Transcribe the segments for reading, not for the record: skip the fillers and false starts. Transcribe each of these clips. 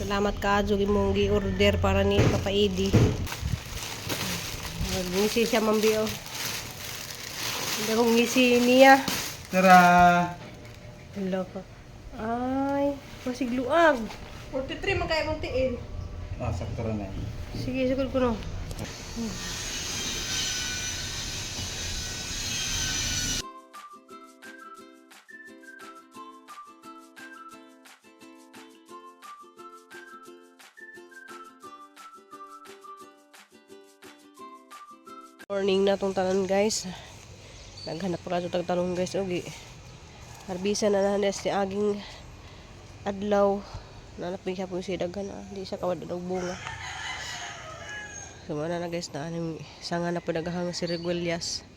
Salamat kaadyo imong gi-order para ni Papa Edi. Ngisi siya mambi oh. Hindi akong ngisi niya. Tara! Hello ka. Ay, masigluag. 43 man kaya mong tiil. Ah, sakto ra na. Sige, sugod ko no. Morning na tong tanan, guys. Naghanap pa ka tag talong, guys, ogi. Harbisa na na si aging adlaw. Nanapin siya po si daghan ah. Di siya kawad og bunga. So mao na na guys, na anong sanga na po daghang si Regulias.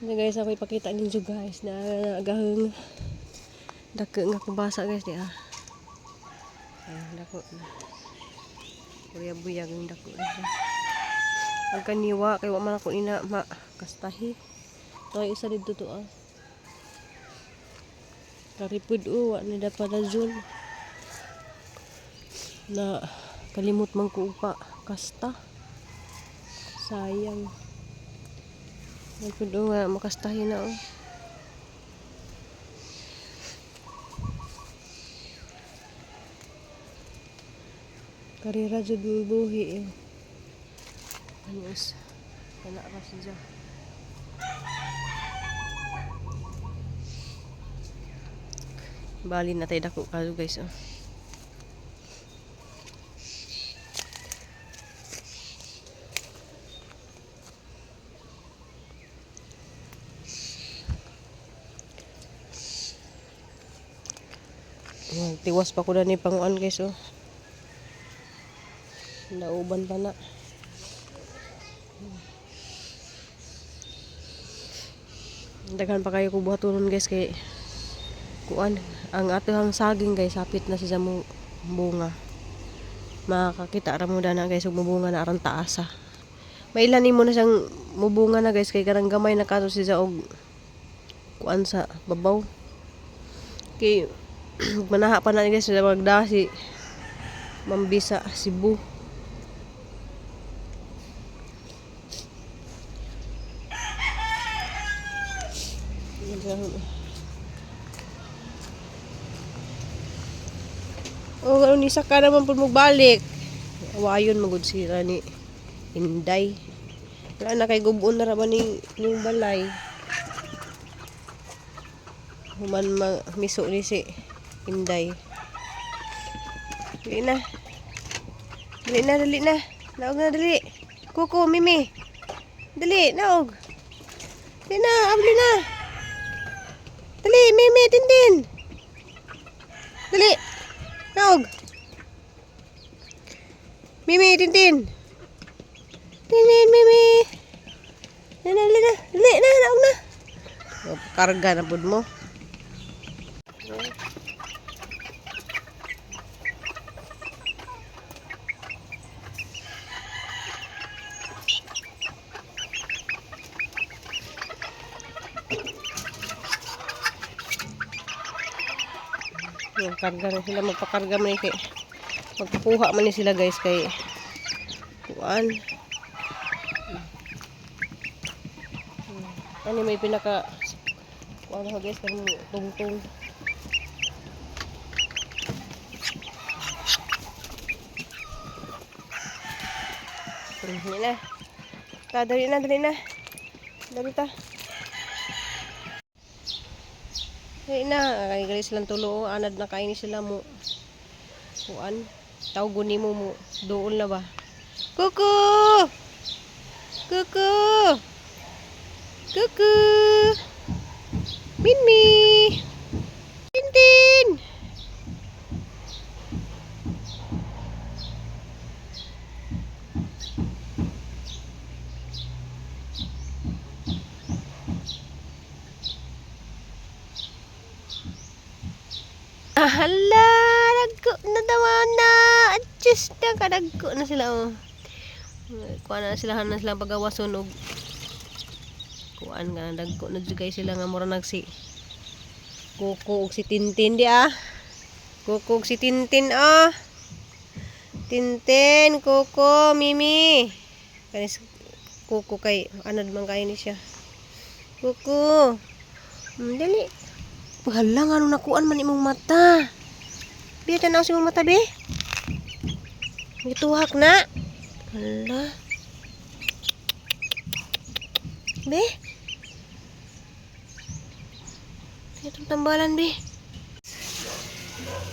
Hindi guys, ako ipakita ninyo guys na agahang dako nga kubasa guys di ah. Ay, dako na. Kuya buyag ang dako na siya. Ang kaniwa kay wa man ako ina ma kastahi. Ito ay isa dito to ah. Karipud o wa ni dapat na na kalimot man ko pa kasta, sayang. Nagpudo nga makastahin na oh. Karira jud mo buhi eh. Ano is kana ra siya. Bali na tayo dako kayo guys oh. Ayan, tiwas pa ko na ni panguan guys oh. Nauban pa na. Daghan pa kayo ko buhatonon guys kay kuan ang atohang saging guys hapit na siya mo bunga. Makakita ra mo dana guys ug mubunga na aron taasa. Mailan nimo na siyang mubunga na guys kay karang gamay na kato siya og kuan sa babaw. Kay manaha pa na guys sa magda si Mambisa Cebu. Oh, ganun isa ka naman po magbalik. Awayon magud sila ni Inday. Wala na kay gubon na ra ba ni yung balay. Human ma miso ni si Inday. Dali na. Dali na, dali na. Naog na, dali. Kuko, Mimi. Dali, naog. Dali na, abli na. Dali, Mimi, Tintin. Dali. Naog. Mimi, Tintin. Tintin, Mimi. Dali na, dali na. Dali na, naog na. O, karga na pud mo. Yung karga na sila, magpakarga man ni kay magpakuha man ni sila guys kay kuan. Ano may pinaka kuan ako guys kanang tungtong. Dali na. Ta, dali na, dali na. Dali ta. Dali na. Ay, gali silang tulo. Oh. Anad na kain sila mo. Kuan. Tawgon nimo mo. Doon na ba? Kuku! Kuku! Kuku! Minmi! Tintin! Hala, nagko na daw na. Adjust na kadagko na sila oh. Kuan na sila na sila pagawason og kuan nga dagko na jud kay sila nga mura nagsi. Kuko ug si Tintin di ah. Kuko ug si Tintin ah. Tintin, Kuko, Mimi. Kanis Kuko kay anad man kayo ni siya. Kuko. Dali. Hala nga nung nakuan man imong mata. Bi, tanaw sa imong mata, bi. Gituhak na. Hala. Be? Itong tambalan, be.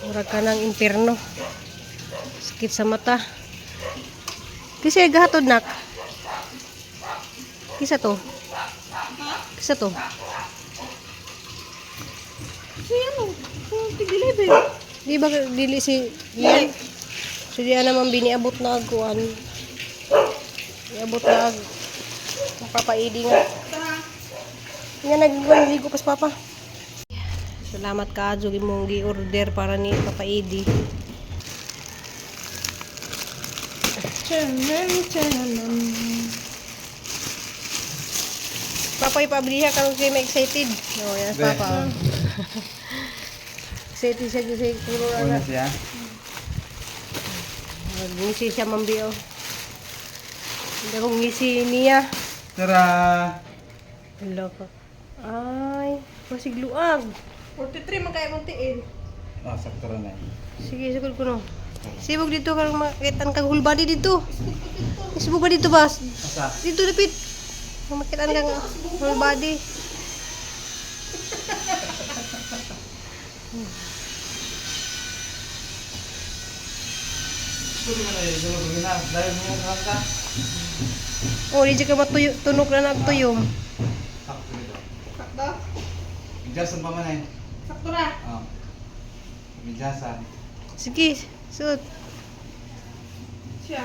Murag ka ng impyerno. Sakit sa mata. Kasi gahatod nak. Kisa to? Kisa to? Siya mo. Tig-11. Di ba dili si Ian? So di naman biniabot na agkuan. Niabot na ag mapapaidi nga. Tara. Nga nagwaligo pas papa. Salamat ka adyo imong gi-order para ni Papa Edi. Papa ipabliha karon kay may excited. No, yan Be. papa. Oh. Excited siya kasi puro Una na. siya. Ngisi siya mambi oh. Hindi akong ngisi niya. Tara! Hello ka. Ay, masigluag. 43 man kayo mong tiil. Ah, sakto ra na. Sige, sugod ko no. Sibog dito karon makitan kag whole body dito. Isbog ka dito ba? Asa? Dito dapit. Makitan kang whole body. Pwede ka na yun. Sulod ko na. Dahil mo yung ka. Oh, di ka matuyo, tunok na nagtuyom. Sakto dito. Sakto? Midyasan pa man eh. Sakto na. Oh. Midyasan. Sige, suot. Siya.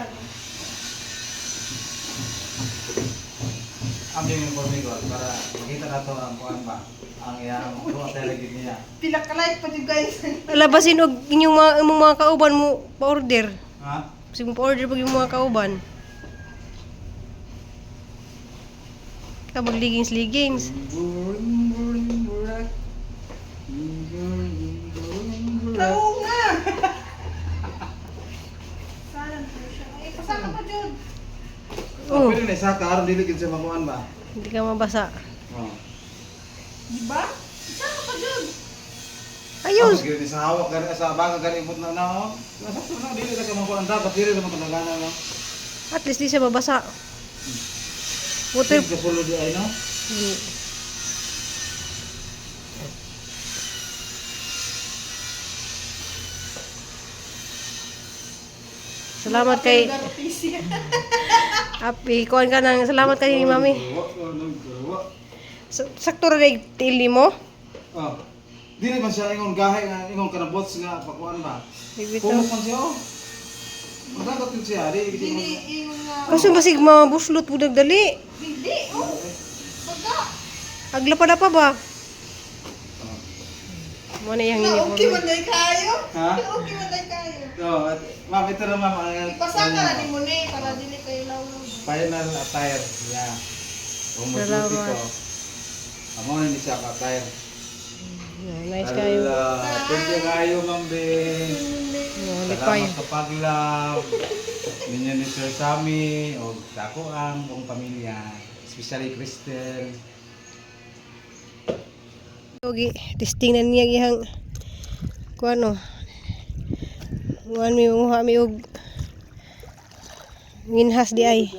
Ang yung informe ko para makita na to ang kuan ba. Ang iyang kuha talaga niya. Pila ka like pa dyan guys. Labasin og inyong mga imong mga kauban mo pa-order. Ha? Sige mo pa-order pag yung mga kauban. Ka mag leggings leggings. Buring, buring, burak. Buring, buring, burak. Oo nga. Sana po siya. Ay, pasaka pa dyan. Oh, Oh, pwede na isa ka aron dili gid siya makuan ba. hindi ka mabasa. Oh. Di ba? Isaka pa dyan. Ayos. Tapos gini sa hawak gani sa baga gani ibot na na oh. Sakto na dili na ka makuan dapat dili na makalagana no. At least di siya mabasa. Water. Water ka sulod di ay no. Hindi. Salamat kay Garotisi. Api, kuan ka nang salamat kay ni Mami. Gawa, oh, naggawa. Sakto ra day tiil nimo. Oh. Dili man siya ingon gahi nga ingon kanabots nga pakuan ba. Bibitaw. Kumok man siya oh. Madagot yun siya di di Dili, ingon nga. Kaso basig mabuslot po nagdali. Dili, oh. Baga. Agla pa na pa ba? Mo na yang Na okay uniform. man day kayo. Ha? Okay man day kayo. Oh, at, ma'am ito na ma'am ang Ipasaka na ni mo ni para dili kayo lawlog. Final attire niya. Kung Salamat. mabuti ko. Amo na ni siya ka attire. Yeah, nice kayo. Ala, thank you kayo, Ma'am Ben. Oh, lipay. Salamat sa pag-love. Ninyo ni Sir Sammy, o sa ako ang buong pamilya. Especially Cristel. Ogi, testing na niya gihang kuano. Kuan mi muha mi og nginhas di ay.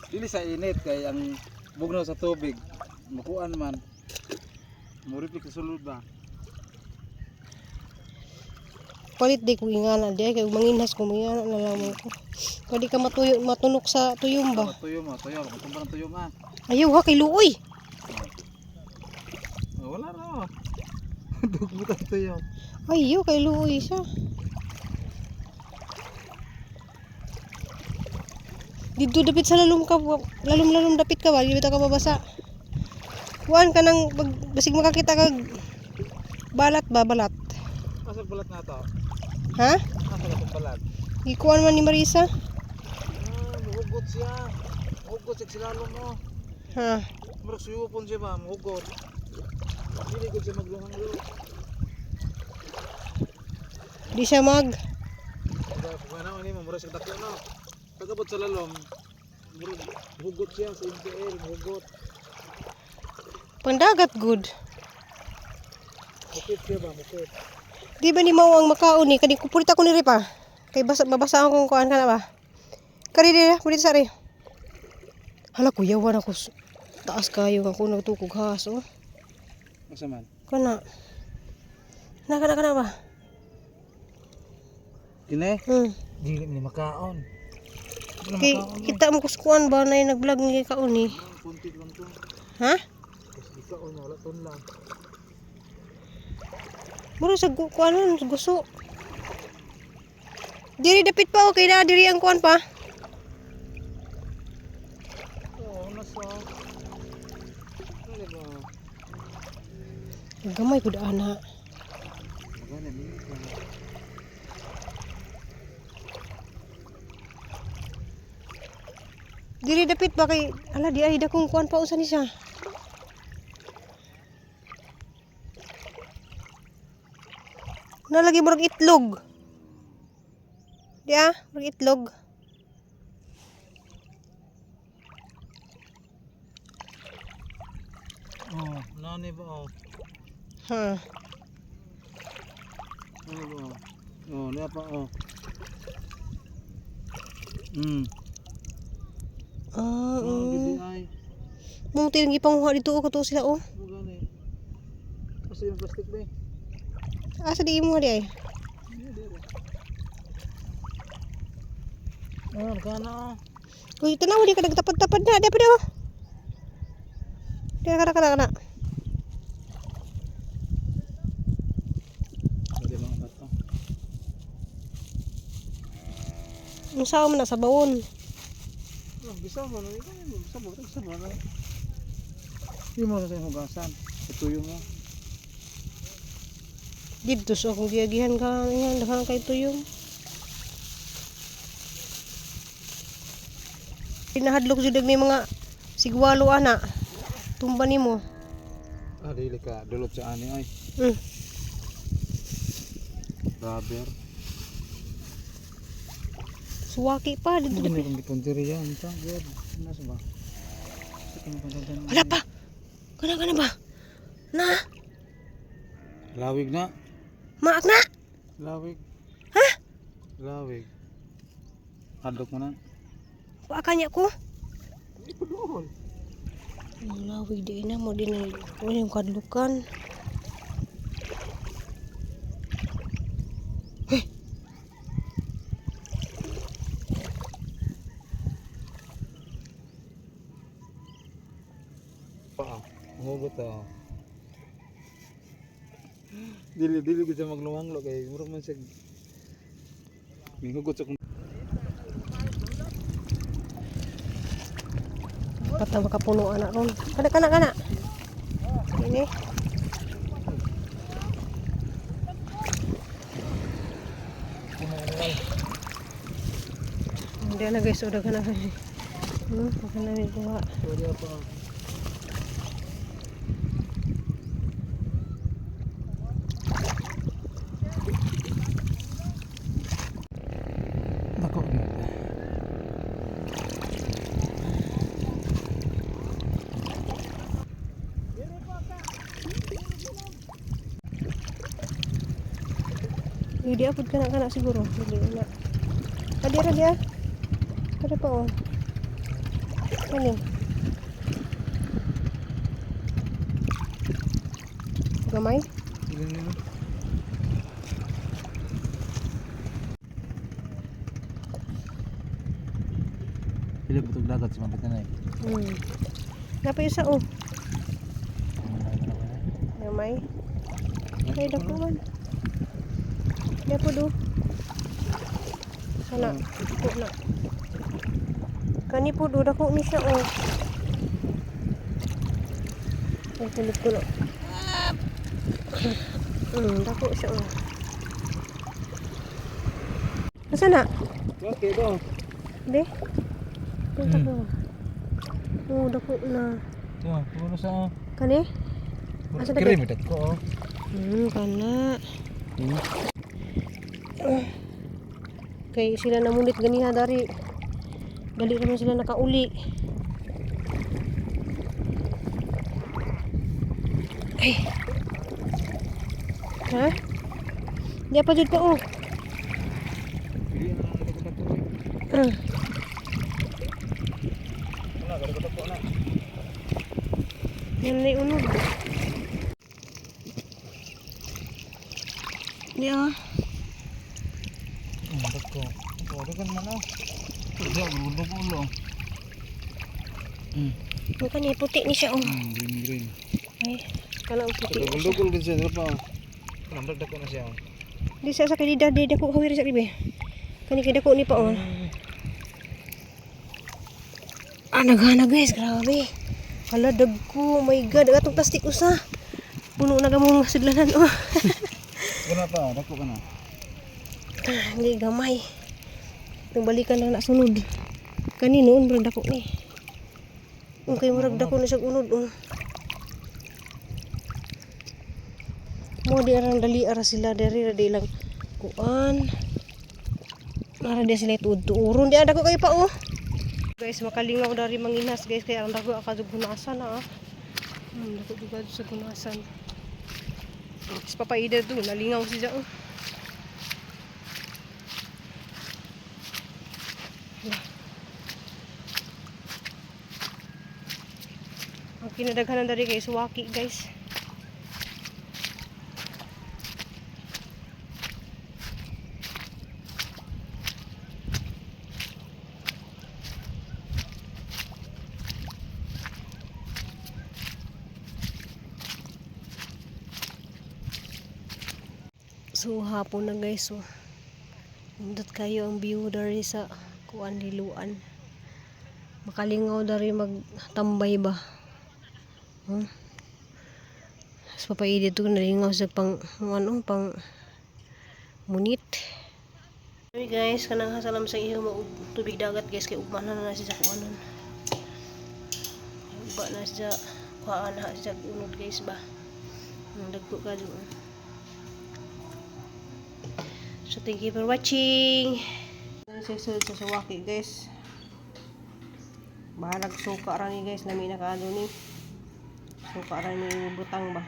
Dili sa init kay ang bugnaw sa tubig. Mukuan man. Muripik sa sulod ba? Palit di ko ingana di ay kay manginhas ko mangingana na lang mo ko. Pwede ka matuyo matunok sa tuyom ba. Tuyo mo, tuyo. Matumba ng tuyo ma. Ayaw ha kay luoy. Oh, wala na. Oh. Dugmot ang tuyo. Ayaw kay luoy siya. Dito dapit sa lalom ka, lalom-lalom dapit ka ba, dito ka babasa. Kuan ka nang pag basig makakita kag balat ba balat. Asa balat na to? Ha? Asa ka itong balat? Gikuan man ni Marisa. Ah, muhugot siya. Muhugot siya silalom mo. Ha. Murag suyupon siya ba? Muhugot. Dili gud siya magluhanglo. Di siya mag. Diba, kung ano ni mo mura siya dako no. Pagabot sa lalom, murag hugot siya sa MPL, hugot. Pandagat good. Mukit siya ba, mukit. Di ba ni mao ang makaon ni kani kupulit ako ni pa. Kay basa mabasa akong kuan kana ba. Kari di pulit sa ri. Hala kuyawan ako. Taas kayo nga ako nagtukog has oh. Asa man? Kana. Na kana kana ba? Kine? Dili ni makaon. Kay kita mo kuskuan ba na yung nag-vlog ni kaon ni. Kunti lang to. Ha? Kasi di kaon wala ton lang. Mura sa kuanon guso. Diri dapit pa okay na diri ang kuan pa. Oo, nasa. Ano ba? Gamay pud ana. Magana ni ka. Diri dapit ba kay ala di ay dakong kuan pa unsa ni siya. Nalagi murag itlog. Di ah, murag itlog. Oh, nani ba oh? Ha. Nani ba oh? Oh, niya pa oh. Ah, Oh, gidi ay. Mong tingi panguha dito oh, kato sila oh. Mo gani. Kasi yung plastic ba? Asa di imo di ay? Oh, kana. Uy, tanaw di ka nagtapad-tapad na, di pa daw. Di kana kana kana. Pwede mga bato. Unsa man na sa bawon? Oh, bisa mo no, ikaw mo, bisa mo, bisa mo na. Di mo na sa hugasan. Ituyo mo. Dito sa akong giyagihan ka yan, daghan kay tuyong. Pinahadlok jud ni mga sigwalo ana. Tumba nimo. Ah, dili ka dulot sa ani ay. Rubber. Suwaki pa dito. Ano kung gipunteriya unta, good. Nasa ba? Sa kang Wala pa. Kana kana ba? Na, Lawig na. maak na. Lawig. Ha? Lawig. Hadlok mo na. Wa kanya ko. Hindi ko doon. Lawig di na mo din wala yung kadlukan. Hey. Pa. Hugot ah. Dili dili ko siya magluwanglo kay murag man siya mihugot sa kung Dapat na makapuno ana ron. Kana kana kana. Ini. Hindi na guys, udah kana. Baka namin kuha. Sorry pa. Dako. Hindi apod kana kana siguro. Hindi na. Adi ra dia. Kada pa oh. Ano? Gamay? Ilan nila? Pila ba itong dagat sa mabit na eh? Napa isa oh. Gamay. Ay, dako man. Di po do. Sana, dako na. Kani po do, dako ni siya oh. Ay, tulog ko na. Dako siya oh. Asa na? Okay, do. Di? Punta ko. Oh, dako na. Ito, puno sa Kani? Asa na Kiri mi ko oh. Kana. Kay sila namunit ganiha dari. Dali naman sila nakauli. Ay. Ha? Di pa jud pa oh. Pili na lang dako dako. Ah. Wala dako dako na. Yan na yung unod. Di ah. Dako. Oh, dako man ah. Diya ulo ulo. Mukha niya puti ni siya oh. Green green. Ay, kana ang puti. Dugol-dugol gid siya pa. Lamdag dako na siya. Di sa kay di dako hawir sa libe. Kani kay dako ni pa oh. Ah, naghana guys, grabe. Hala, dagko. Oh my God, ang atong plastic usa. Puno na gamong sudlanan oh. Wala pa, dako ka na. Ah, hindi gamay. Itong balikan lang na sunod. Kani noon murag dako ni. Okay, murag dako na siya unod oh. Mo di arang dali ara sila diri ra di lang kuan. Ara di sila tuod-tuoron di dako kayo pa oh. Guys, makalingaw dari manginas guys kay ang dako akadug gunasan ah. Dako dugad sa gunasan. Is papaida do nalingaw siya oh. Ang kinadaghanan dari kay suwaki guys. So hapon na guys so. Nindot kayo ang view dari sa kuan liluan. Makalingaw dari magtambay ba. Mas papaidit ko nalingaw sa pang ano pang munit. Hey guys, kanang hasalam sa iyo mo tubig dagat guys kay ugma na na siya sa kuanon. Uba na siya kuan na siya unod guys ba. Ang dagko ka doon. So thank you for watching. Sa sa suwaki guys. Bahalag suka ra ni guys nami na kaado ni. Suka ra ni butang ba.